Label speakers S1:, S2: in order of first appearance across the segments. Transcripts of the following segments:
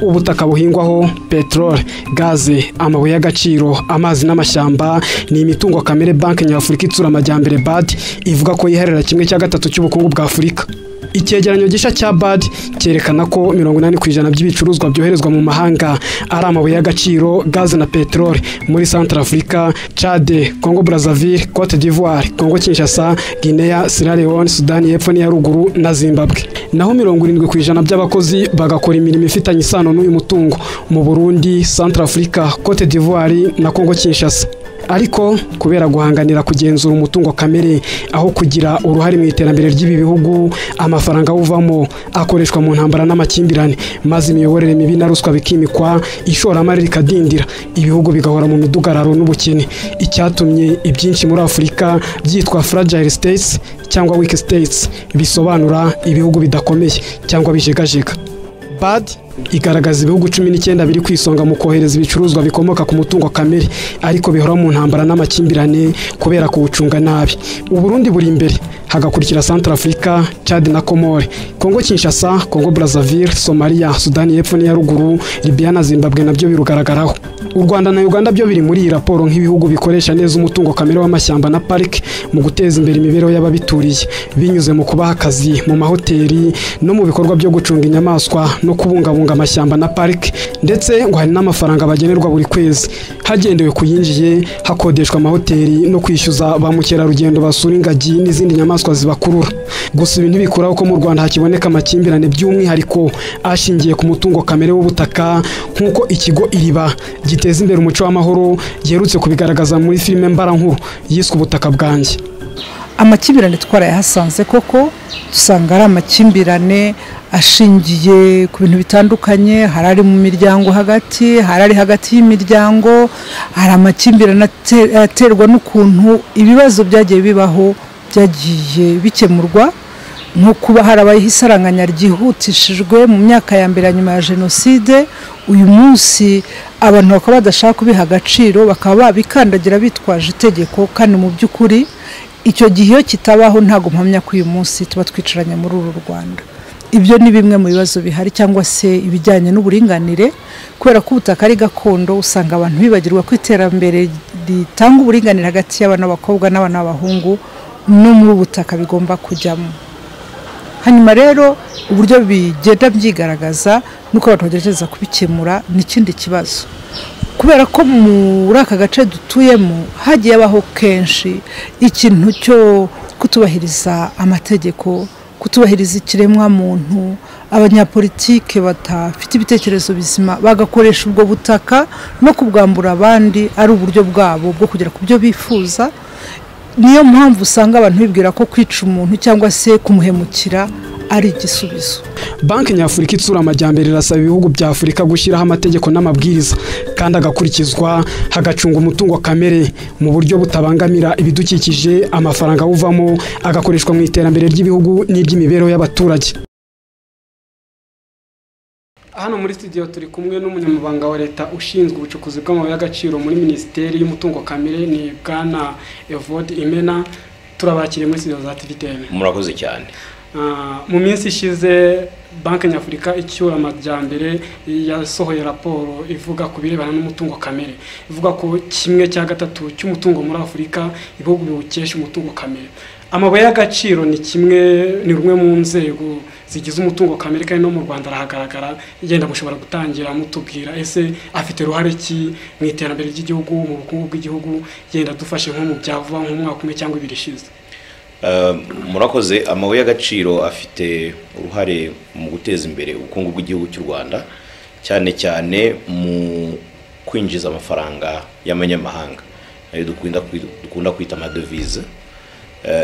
S1: Ubutaka buhingwaho peteroli, gaze, amabuye y'agaciro, amazi n'amashyamba ni imitungo kamere Banki Nyafurika Itsura Amajyambere BAD ivuga ko yiharira 1/3 cy'ubukungu bwa Afurika. Icyegeranyo gishya cya BAD cyerekana ko 80% by'ibicuruzwa byoherezwa mu mahanga ari amabuye y'agaciro, gaze na peteroli muri Centrafrica, Chad, Congo Brazzaville, Cote d'Ivoire, Congo Kinshasa, Guinea, Sierra Leone, Sudani y'Epfo n'iya Ruguru na Zimbabwe. Naho 70% by'abakozi bagakora imirimo ifitanye isano n'uyu mutungo mu Burundi, Centrafrica, Cote d'Ivoire na Congo Kinshasa. Ariko kubera guhanganira kugenzura umutungo kamere aho kugira uruhare mu iterambere ry'ibi bihugu, amafaranga awuvamo akoreshwa mu ntambara n'amakimbirane, maze imiyoborere mibi na ruswa bikimikwa, ishoramari rikadindira, ibihugu bigahora mu midugararo n'ubukene. Icyatumye ibyinshi muri Afurika byitwa fragile states cyangwa weak states, bisobanura ibihugu bidakomeye cyangwa bijegajega. BAD igaragaza ibihugu 19 biri ku isonga mu kohereza ibicuruzwa bikomoka ku mutungo kamere, ariko bihora mu ntambara n'amakimbirane kubera kuwucunga nabi. Uburundi buri imbere, hagakurikira Centrafrica, Chad na Comore, Congo Kinshasa, Congo Brazzaville, Somalia, Sudani y'Epfo n'iya Ruguru, Libya na Zimbabwe nabyo birugaragaraho. U Rwanda na Uganda byo biri muri iyi raporo nk'ibihugu bikoresha neza umutungo kamere w'amashyamba na parike mu guteza imbere imibereho y'ababituriye, binyuze mu kubaha akazi mu mahoteli no mu bikorwa byo gucunga inyamaswa no kubungabunga amashyamba na parike, ndetse ngo hari n'amafaranga bagenerwa buri kwezi hagendewe ku yinjiye, hakodeshwa amahoteli no kwishyuza ba mukerarugendo basura ingagi n'izindi nyamaswa zibakurura. Gusa ibi ntibikuraho ko mu Rwanda hakiboneka amakimbirane by'umwihariko ashingiye ku mutungo kamere w'ubutaka, nk'uko ikigo Iriba giteza imbere umuco w'amahoro giherutse kubigaragaza muri filime mbarankuru yiswe Ubutaka Bwanjye.
S2: Amakimbirane twarayahasanze koko, dusanga ari amakimbirane ashingiye ku bintu bitandukanye. Hari ari mu miryango hagati, hari ari hagati y'imiryango, hari amakimbirane aterwa n'ukuntu ibibazo byagiye bibaho byagiye bikemurwa, nko kuba harabayeho isaranganya ryihutishijwe mu myaka ya mbere nyuma ya jenoside. Uyu munsi abantu bakaba badashaka kubiha agaciro, bakaba babikandagira bitwaje itegeko, kandi mu by'ukuri icyo gihe iyo kitabaho ntabwo mpamya ko uyu munsi tuba twicaranye muri uru Rwanda. Ibyo ni bimwe mu bibazo bihari, cyangwa se ibijyanye n'uburinganire. Kubera ko ubutaka ari gakondo, usanga abantu bibagirwa ko iterambere ritanga uburinganire hagati y'abana b'abakobwa n'abana b'abahungu no muri ubutaka bigomba kujyamo. Hanyuma rero uburyo bigenda byigaragaza nuko abantu bagerageza kubikemura ni ikindi kibazo, kubera ko muri aka gace dutuyemo hagiye habaho kenshi ikintu cyo kutubahiriza amategeko, kutubahiriza ikiremwamuntu. Abanyapolitike badafite ibitekerezo bizima bagakoresha ubwo butaka no kubwambura abandi ari uburyo bwabo bwo kugera ku byo bifuza. Niyo mpamvu usanga abantu bibwira ko kwica umuntu cyangwa se kumuhemukira ari igisubizo.
S1: Banki Nyafurika Itsura Amajyambere irasaba ibihugu bya Afurika gushyiraho amategeko n'amabwiriza kandi agakurikizwa, hagacunga umutungo kamere mu buryo butabangamira ibidukikije, amafaranga awuvamo agakoreshwa mu iterambere ry'ibihugu n'iry'imibereho y'abaturage. Hano muri studio turi kumwe n'umunyamabanga wa leta ushinzwe ubucukuzi bw'amabuye y'agaciro muri Minisiteri y'Umutungo Kamere, ni Bwana Evode Imena. Turabakiriye muri studio za TVTN.
S3: Murakoze cyane.
S1: Mu minsi ishize Banki Nyafurika Icyura Amajyambere yasohoye raporo ivuga ku birebana n'umutungo kamere, ivuga ko 1/3 cy'umutungo muri Afurika ibihugu biwukesha umutungo kamere. Amabuye y'agaciro ni rumwe mu nzego zigize umutungo kamere, kandi no mu Rwanda arahagaragara. Yenda mushobora gutangira mutubwira ese afite uruhare ki mu iterambere ry'igihugu, mu bukungu bw'igihugu, yenda dufashe nko mu byavuba nk'umwaka umwe cyangwa ibiri ishize.
S3: Murakoze. Amabuye y'agaciro afite uruhare mu guteza imbere ubukungu bw'igihugu cy'u Rwanda, cyane cyane mu kwinjiza amafaranga y'amanyamahanga ayo dukunda kwita amadevize.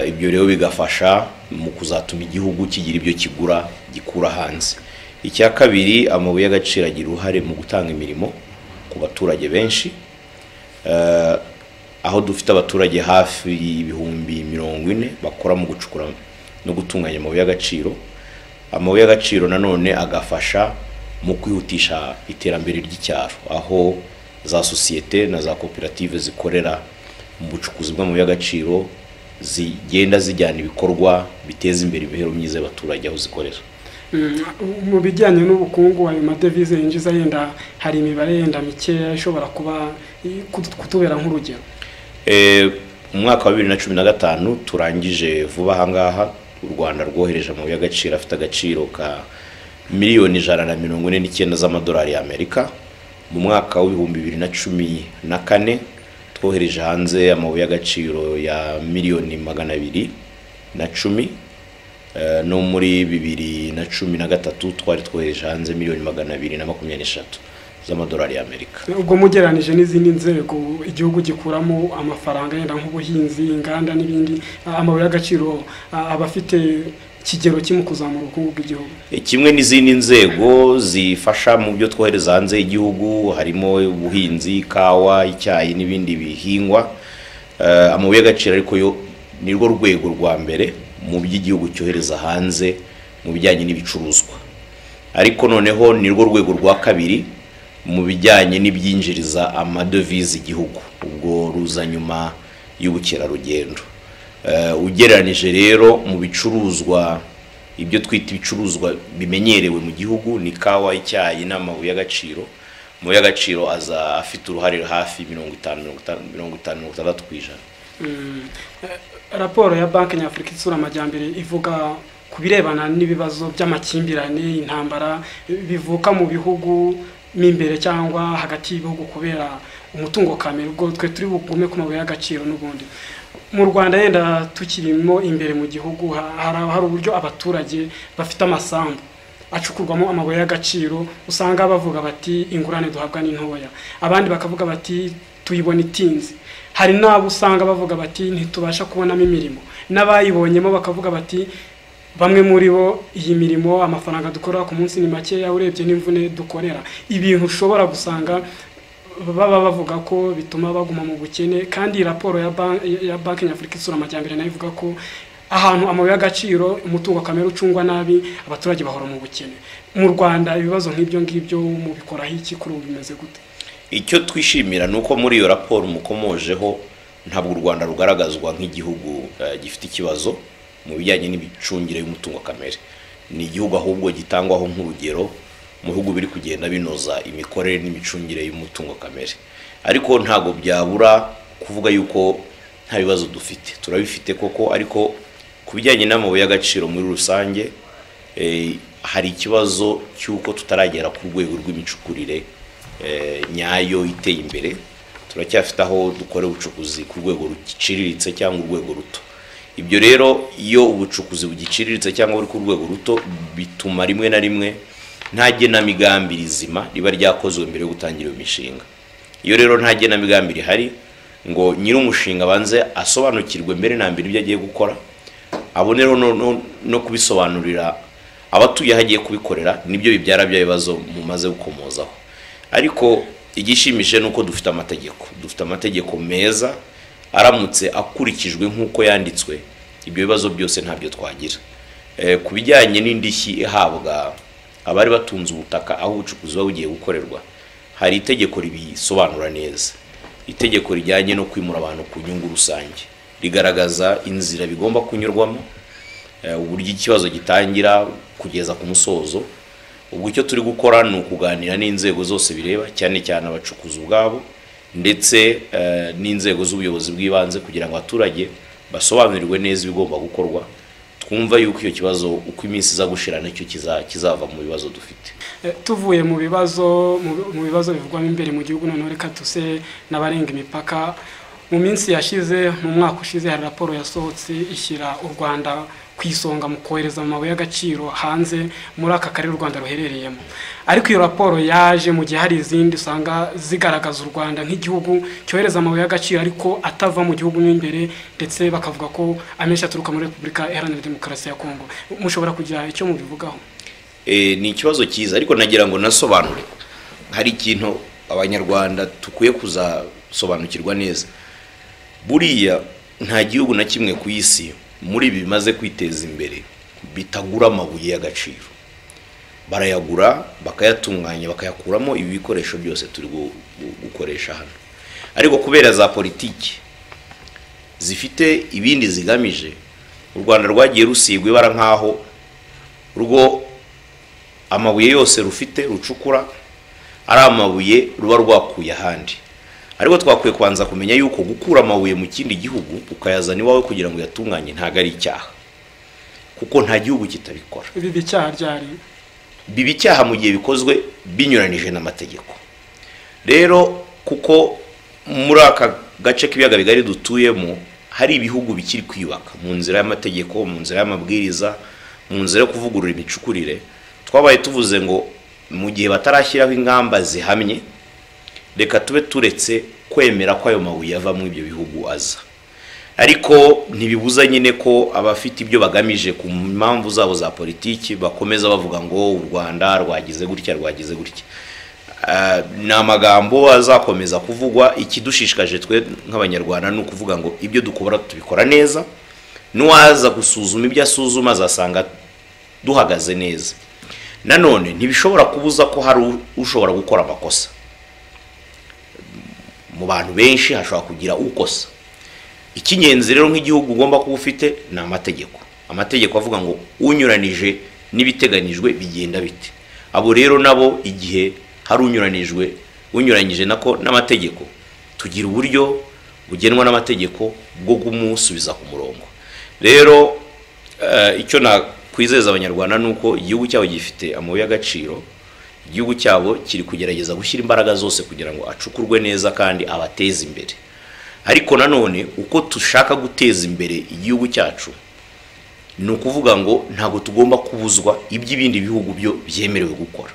S3: Ibyo rero bigafasha mu kuzatuma igihugu kigira ibyo kigura gikura hanze. Icya kabiri, amabuye y'agaciro agira uruhare mu gutanga imirimo ku baturage benshi, aho dufite abaturage hafi 40,000 bakora mu gucukura no gutunganya amabuye y'agaciro. Amabuye y'agaciro nanone agafasha mu kwihutisha iterambere ry'icyaro, aho za sosiyete na za koperative zikorera mu bucukuzi bw'amabuye y'agaciro zigenda zijyana ibikorwa biteza imbere imibereho myiza y'abaturage aho zikorera.
S1: Mu bijyanye n'ubukungu, ayo madevize yinjiza, yenda hari imibare yenda mikeya ishobora kuba kutubera nk'urugero?
S3: Mu mwaka wa 2015 turangije vuba ahangaha, u Rwanda rwohereje amabuye y'agaciro afite agaciro ka 149,000,000 z'amadolari y'Amerika. Mu mwaka wa 2014 twohereje hanze amabuye y'agaciro ya 210,000,000. No muri 2013 twari twohereje hanze 223,000,000 z'amadolari y'Amerika.
S1: Ubwo mugeranije n'izindi nzego igihugu gikuramo amafaranga, yenda nk'ubuhinzi, inganda n'ibindi, amabuye y'agaciro aba afite ikigero kimwe kuzamura ubukungu bw'igihugu?
S3: Kimwe n'izindi nzego zifasha mu byo twohereza hanze y'igihugu, harimo ubuhinzi, ikawa, icyayi n'ibindi bihingwa, amabuye y'agaciro ariko yo ni rwo rwego rwa mbere mu by'igihugu cyohereza hanze mu bijyanye n'ibicuruzwa, ariko noneho ni rwo rwego rwa kabiri mu bijyanye n'ibyinjiriza amadovize igihugu, ubwo ruza nyuma y'ubukerarugendo. Ugereranije rero mu bicuruzwa, ibyo twita ibicuruzwa bimenyerewe mu gihugu ni kawa, icyayi n'amabuye y'agaciro. Amabuye y'agaciro aza afite uruhare hafi 50, 50, 60%.
S1: Raporo ya Banki Nyafurika Itsura Amajyambere ivuga ku birebana n'ibibazo by'amakimbirane, intambara bivuka mu bihugu mo imbere cyangwa hagati y'ibihugu kubera umutungo kamere. Ubwo twe turi bugume ku mabuye y'agaciro n'ubundi. Mu Rwanda, yenda tukirimo imbere mu gihugu, hari uburyo abaturage bafite amasambu acukurwamo amabuye y'agaciro usanga bavuga bati ingurane duhabwa ni ntoya, abandi bakavuga bati tuyibona itinze, hari n'abo usanga bavuga bati ntitubasha kubonamo imirimo, n'abayibonyemo bakavuga bati bamwe muri bo iyi mirimo amafaranga dukora ku munsi ni makeya urebye n'imvune dukorera. Ibintu ushobora gusanga baba bavuga ko bituma baguma mu bukene. Kandi raporo ya Banki Nyafurika Itsura Amajyambere nayo ivuga ko ahantu amabuye y'agaciro, umutungo kamere ucungwa nabi, abaturage bahora mu bukene. Mu Rwanda ibibazo nk'ibyo ngibyo mubikoraho iki? Kuri ubu bimeze gute?
S3: Icyo twishimira ni uko muri iyo raporo mukomojeho ntabwo u Rwanda rugaragazwa nk'igihugu gifite ikibazo mu bijyanye n'imicungire y'umutungo kamere. Ni igihugu ahubwo gitangwaho nk'urugero mu bihugu biri kugenda binoza imikorere n'imicungire y'umutungo kamere. Ariko ntabwo byabura kuvuga yuko nta bibazo dufite, turabifite koko. Ariko ku bijyanye n'amabuye y'agaciro muri rusange, hari ikibazo cy'uko tutaragera ku rwego rw'imicukurire nyayo iteye imbere. Turacyafite aho dukora ubucukuzi ku rwego ruciriritse cyangwa urwego ruto. Ibyo rero, iyo ubucukuzi bugiciriritse cyangwa buri ku rwego ruto, bituma rimwe na rimwe nta genamigambi rizima riba ryakozwe mbere yo gutangira iyo mishinga. Iyo rero nta genamigambi rihari ngo nyir'umushinga abanze asobanukirwe mbere na mbere ibyo agiye gukora, abonereho no kubisobanurira abatuye aho agiye kubikorera, nibyo bibyara bya bibazo mumaze gukomozaho. Ariko igishimishije ni uko dufite amategeko, dufite amategeko meza. Aramutse akurikijwe nk'uko yanditswe, ibyo bibazo byose ntabyo twagira. Ku bijyanye n'indishyi ihabwa abari batunze ubutaka aho ubucukuzi buba bugiye gukorerwa, hari itegeko ribisobanura neza, itegeko rijyanye no kwimura abantu ku nyungu rusange, rigaragaza inzira bigomba kunyurwamo, uburyo ikibazo gitangira kugeza ku musozo. Ubwo icyo turi gukora ni ukuganira n'inzego zose bireba, cyane cyane abacukuzi ubwabo ndetse n'inzego z'ubuyobozi bw'ibanze, kugira ngo abaturage basobanurirwe neza ibigomba gukorwa. Twumva yuko icyo kibazo uko iminsi iza gushira nacyo kizava mu bibazo dufite.
S1: Tuvuye mu bibazo bivugwamo imbere mu gihugu, noneho reka tuse n'abarenga imipaka. Mu minsi yashize, mu mwaka ushize, hari raporo yasohotse ishyira u Rwanda ku isonga mu kohereza amabuye y'agaciro hanze muri aka karere u Rwanda ruherereyemo. Ariko iyo raporo yaje mu gihe hari izindi usanga zigaragaza u Rwanda nk'igihugu cyohereza amabuye y'agaciro ariko atava mu gihugu mo imbere, ndetse bakavuga ko amenshi aturuka muri Repubulika Iharanira Demokarasi ya Kongo. Mushobora kugira icyo mubivugaho?
S3: Ni ikibazo cyiza, ariko nagira ngo nasobanure. Hari ikintu Abanyarwanda dukwiye kuzasobanukirwa neza. Buriya nta gihugu na kimwe ku isi muri ibi bimaze kwiteza imbere bitagura amabuye y'agaciro. Barayagura, bakayatunganya, bakayakuramo ibi bikoresho byose turi gukoresha hano. Ariko kubera za politiki zifite ibindi zigamije, u Rwanda rwagiye rusigwa ibara nk'aho rwo amabuye yose rufite rucukura ari amabuye ruba rwakuye ahandi. Ariko twakwiye kubanza kumenya yuko gukura amabuye mu kindi gihugu ukayazana iwawe kugira ngo uyatunganye ntago ari icyaha, kuko nta gihugu kitabikora.
S1: Biba icyaha ryari?
S3: Biba icyaha mu gihe bikozwe binyuranije n'amategeko. Rero kuko muri aka gace k'ibiyaga bigari dutuyemo hari ibihugu bikiri kwiyubaka mu nzira y'amategeko, mu nzira y'amabwiriza, mu nzira yo kuvugurura imicukurire, twabaye tuvuze ngo mu gihe batarashyiraho ingamba zihamye reka tube turetse kwemera ko ayo mabuye ava muri ibyo bihugu aza. Ariko ntibibuza nyine ko abafite ibyo bagamije ku mpamvu zabo za politiki bakomeza bavuga ngo u Rwanda rwagize gutya rwagize gutya. Ni amagambo azakomeza kuvugwa. Ikidushishikaje twe nk'Abanyarwanda ni ukuvuga ngo ibyo dukora tubikora neza, n'uwaza gusuzuma ibyo asuzuma azasanga duhagaze neza. Nanone ntibishobora kubuza ko hari ushobora gukora amakosa. Mu bantu benshi hashobora kugira ukosa. Icy'ingenzi rero nk'igihugu ugomba kuba ufite ni amategeko. Amategeko avuga ngo unyuranije n'ibiteganijwe bigenda bite. Abo rero nabo igihe hari unyuranyije nako n'amategeko, tugira uburyo bugenwa n'amategeko bwo kumusubiza ku murongo. Rero icyo nakwizeza Abanyarwanda ni uko igihugu cyabo gifite amabuye y'agaciro, igihugu cyabo kiri kugerageza gushyira imbaraga zose kugira ngo acukurwe neza kandi abateze imbere. Ariko nanone uko dushaka guteza imbere igihugu cyacu ni ukuvuga ngo ntabwo tugomba kubuzwa iby'ibindi bihugu byo byemerewe gukora.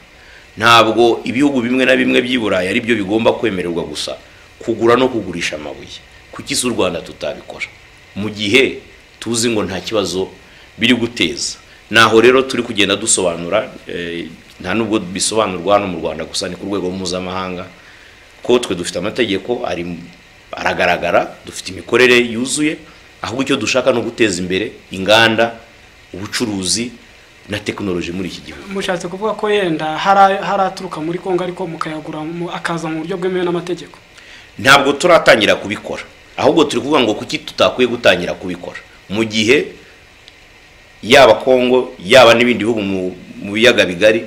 S3: Ntabwo ibihugu bimwe na bimwe by'i Burayi ari byo bigomba kwemererwa gusa kugura no kugurisha amabuye. Kuki si u Rwanda tutabikora mu gihe tuzi ngo nta kibazo biri guteza? Naho rero turi kugenda dusobanura, nta nubwo bisobanurwa hano mu Rwanda gusa, ni ku rwego mpuzamahanga, ko twe dufite amategeko ari aragaragara, dufite imikorere yuzuye, ahubwo icyo dushaka no guteza imbere inganda, ubucuruzi na tekinoloji muri iki gihugu.
S1: Mushatse kuvuga ko yenda haraturuka muri Kongo ariko mukayagura akaza mu buryo bwemewe n'amategeko?
S3: Ntabwo turatangira kubikora, ahubwo turi kuvuga ngo kuki tutakwiye gutangira kubikora mu gihe yaba Kongo yaba n'ibindi bihugu mu biyaga bigari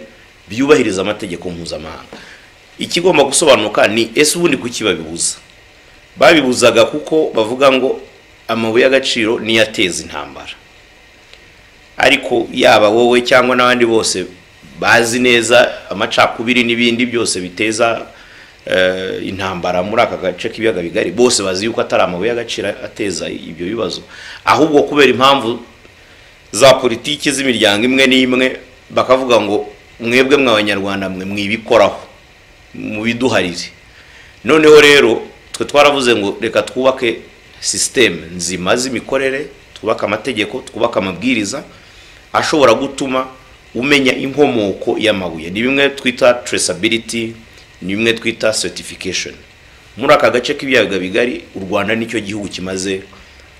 S3: byubahiriza amategeko mpuzamahanga. Ikigomba gusobanuka ni ese ubundi kuki babibuza? Babibuzaga kuko bavuga ngo amabuye y'agaciro niyo ateza intambara. Ariko yaba wowe cyangwa n'abandi bose bazi neza amacakubiri n'ibindi byose biteza intambara muri aka gace k'ibiyaga bigari, bose bazi yuko atari amabuye y'agaciro ateza ibyo bibazo, ahubwo kubera impamvu za politiki z'imiryango imwe n'imwe bakavuga ngo mwebwe mw'Abanyarwanda mwe mwibikoraho mubiduharire. Noneho rero twe twaravuze ngo reka twubake systeme nzima z'imikorere, twubake amategeko, twubake amabwiriza ashobora gutuma umenya inkomoko y'amabuye. Ni bimwe twita traceability, ni bimwe twita certification. Muri aka gace k'ibiyaga bigari u Rwanda nicyo gihugu kimaze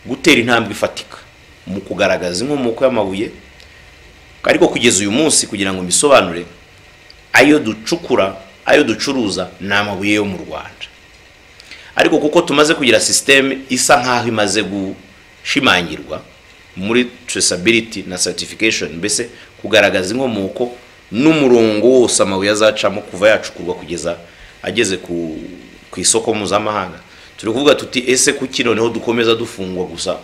S3: gutera intambwe ifatika mu kugaragaza inkomoko y'amabuye. Ariko kugeza uyu munsi, kugira ngo mbisobanure, ayo ducukura, ayo ducuruza ni amabuye yo mu Rwanda. Ariko kuko tumaze kugira system isa nkaho imaze gushimangirwa muri traceability na certification, mbese kugaragaza inkomoko n'umurongo wose amabuye azacamo kuva yacukurwa kugeza ageze ku isoko mpuzamahanga, turi kuvuga tuti ese kuki noneho dukomeza dufungwa gusa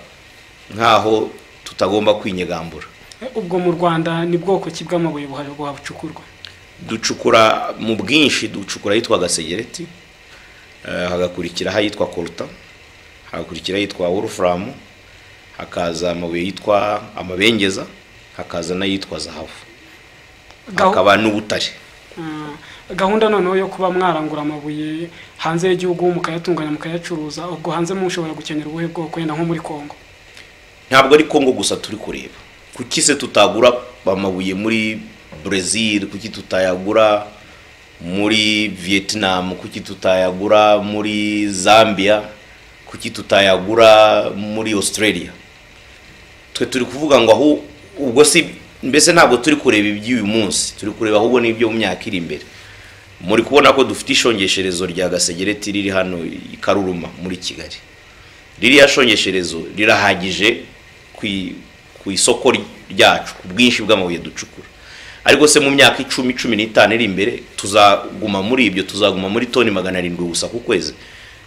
S3: nkaho tutagomba kwinyegambura?
S1: Ubwo mu Rwanda ni bwoko ki bw'amabuye buhacukurwa?
S3: Ducukura mu bwinshi, ducukura yitwa gasegereti, hagakurikira hayitwa coltan, hagakurikira yitwa wolfram, hakaza amabuye yitwa amabengeza, hakaza n'ayitwa zahabu, hakaba n'ubutare.
S1: Gahunda noneho yo kuba mwarangura amabuye hanze y'igihugu mukayatunganya mukayacuruza, ubwo hanze mushobora gukenera ubuhe bwoko yenda nko muri Kongo?
S3: Ntabwo ari Kongo gusa turi kureba. Kuki se tutagura amabuye muri Brazil? Kuki tutayagura muri Vietnam? Kuki tutayagura muri Zambia? Kuki tutayagura muri Australia? Twe turi kuvuga ngo aho ubwo si mbese ntabwo turi kureba iby'uyu munsi, turi kureba ahubwo n'ibyo mu myaka iri imbere. Muri kubona ko dufite ishongesherezo rya gasegereti riri hano i Karuruma muri Kigali. Ririya shongesherezo rirahagije ku isoko ryacu, ku bwinshi bw'amabuye ducukura. Ariko se mu myaka 10, 15 iri imbere tuzaguma muri ibyo, tuzaguma muri toni 700 gusa ku kwezi?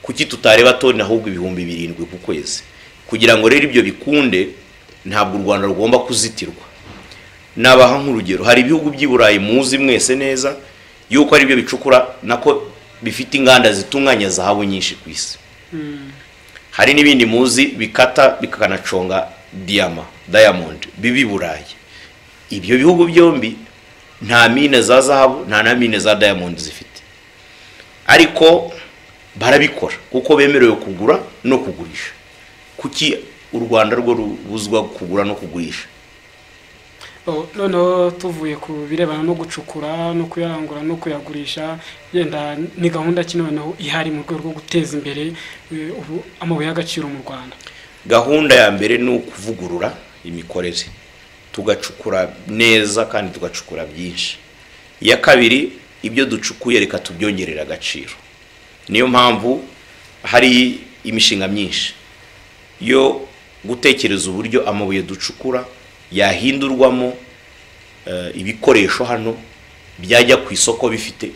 S3: Kuki tutareba toni ahubwo 7,000 ku kwezi? Kugira ngo rero ibyo bikunde, ntabwo u Rwanda rugomba kuzitirwa. Nabaha nk'urugero, hari ibihugu by'i Burayi muzi mwese neza yuko ari byo bicukura, nako bifite inganda zitunganya zahabu nyinshi ku isi. Hari n'ibindi muzi bikata bikanaconga diamond bibi Burayi. Ibyo bihugu byombi nta mine za zahabu, nta na mine za diamond zifite, ariko barabikora kuko bemerewe kugura no kugurisha. Kuki u Rwanda rwo rubuzwa kugura no kugurisha?
S1: Noneho tuvuye ku birebana no gucukura no kuyarangura no kuyagurisha, yenda ni gahunda ki noneho ihari mu rwego rwo guteza imbere amabuye y'agaciro mu Rwanda?
S3: Gahunda ya mbere ni ukuvugurura imikorere, tugacukura neza kandi tugacukura byinshi. Iya kabiri, ibyo ducukuye reka tubyongerera agaciro. Niyo mpamvu hari imishinga myinshi yo gutekereza uburyo amabuye ducukura yahindurwamo ibikoresho hano byajya ku isoko bifite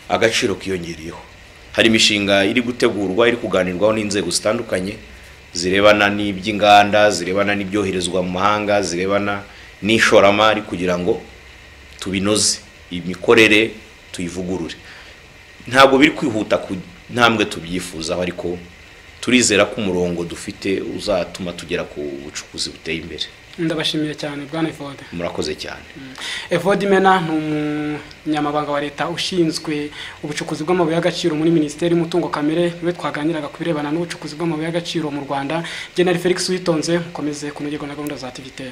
S3: agaciro kiyongereyeho. Hari imishinga iri gutegurwa, iri kuganirwaho n'inzego zitandukanye zirebana n'iby'inganda, zirebana n'ibyoherezwa mu mahanga, zirebana n'ishoramari, kugira ngo tubinoze imikorere, tuyivugurure. Ntabwo biri kwihuta ku ntambwe tubyifuzaho, ariko turizera ko umurongo dufite uzatuma tugera ku bucukuzi buteye imbere.
S1: Ndabashimiye cyane Bwana Evode.
S3: Murakoze cyane.
S1: Evode Imena ni umunyamabanga wa leta ushinzwe ubucukuzi bw'amabuye y'agaciro muri Minisiteri y'Umutungo Kamere, niwe twaganiraga ku birebana n'ubucukuzi bw'amabuye y'agaciro mu Rwanda. General Felix Uwitonze, mukomeze kunogerwa na gahunda za TV10.